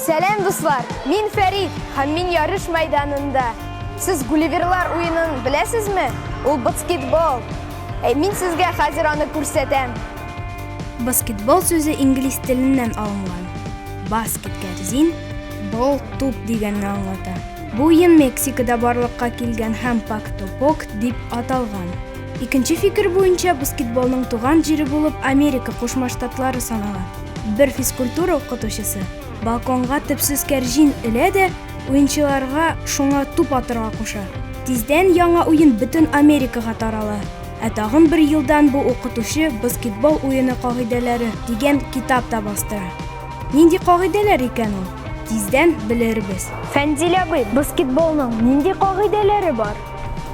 Сәлам, дуслар! Мин Фәрид һәм мин ярыш мәйданында. Сез Гулливерлар уенын беләсезме? Ул баскетбол. Ә мин сезгә хәзер аны күрсәтәм. Баскетбол сүзе инглиз теленнән алынган. Баскет кәрзин, бол туп дигәнне аңлата. Бу уен Мексикада барлыкка килгән һәм пак-топок дип аталган. Икенче фикер буенча баскетболның туган җире булып Америка Кушма Штатлары санала. Бер физкультура укытучысы балконга төпсез кәрҗин элә дә, уенчыларга шуңа туп атырга куша. Тиздән яңа уен бөтен Америкага тарала. Ә тагын бер елдан бу укытучы Баскетбол уены кагыйдәләре дигән китап та бастыра. Нинди кагыйдәләр икән ул? Тиздән белербез. Фәнзил абый, баскетболның нинди кагыйдәләре бар?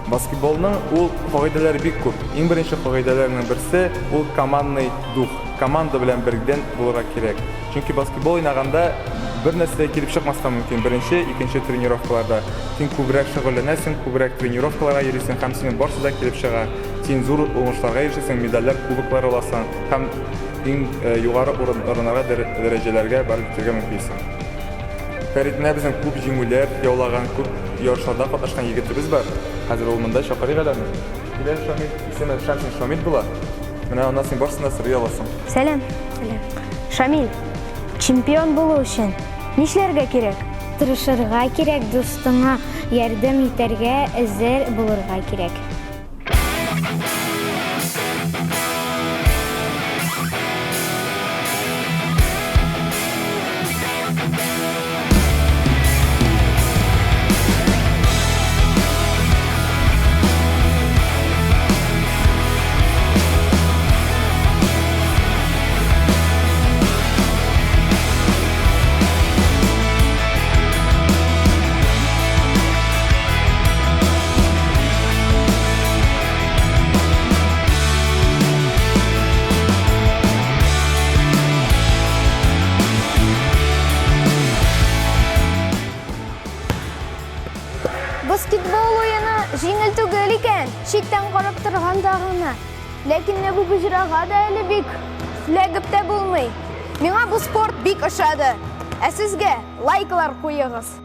Баскетболның ул кагыйдәләре бик күп. Иң беренче кагыйдәләрнең берсе, ул командный дух. Команда белән бердән булырга кирәк. Чөнки баскетбол уйнаганда бер нәрсә дә килеп чыкмаска мөмкин. Беренче, икенче тренировкаларда. Син күбрәк шөгыльләнәсең, күбрәк тренировкаларга йөрисең һәм синең барсы да килеп чыга. Син зур уңышларга ирешәсең, медальләр, кубоклар аласың һәм иң югары урыннарга, дәрәҗәләргә барып җитәргә мөмкинсең. Фәрит, менә безнең күп җиңүләр яулаган, күп ярышларда катнашкан егетебез бар. Хәзер ул монда, чакырыйк әле аны. Кил әле, Шамил. Исеме Шамсин Шамил була. Менә аннан син барысын да сорый аласың. Сәлам. Сәлам. Шамил, чемпион булу өчен нишләргә кирәк? Тырышырга кирәк, дустыңа ярдәм итәргә әзер булырга кирәк. Баскетбол уены җиңел түгел икән, читтән карап торганда гына. Ләкин менә бу боҗрага да әле бик эләгеп тә булмый. Миңа бу спорт бик ошады. Ә сезгә лайклар куегыз.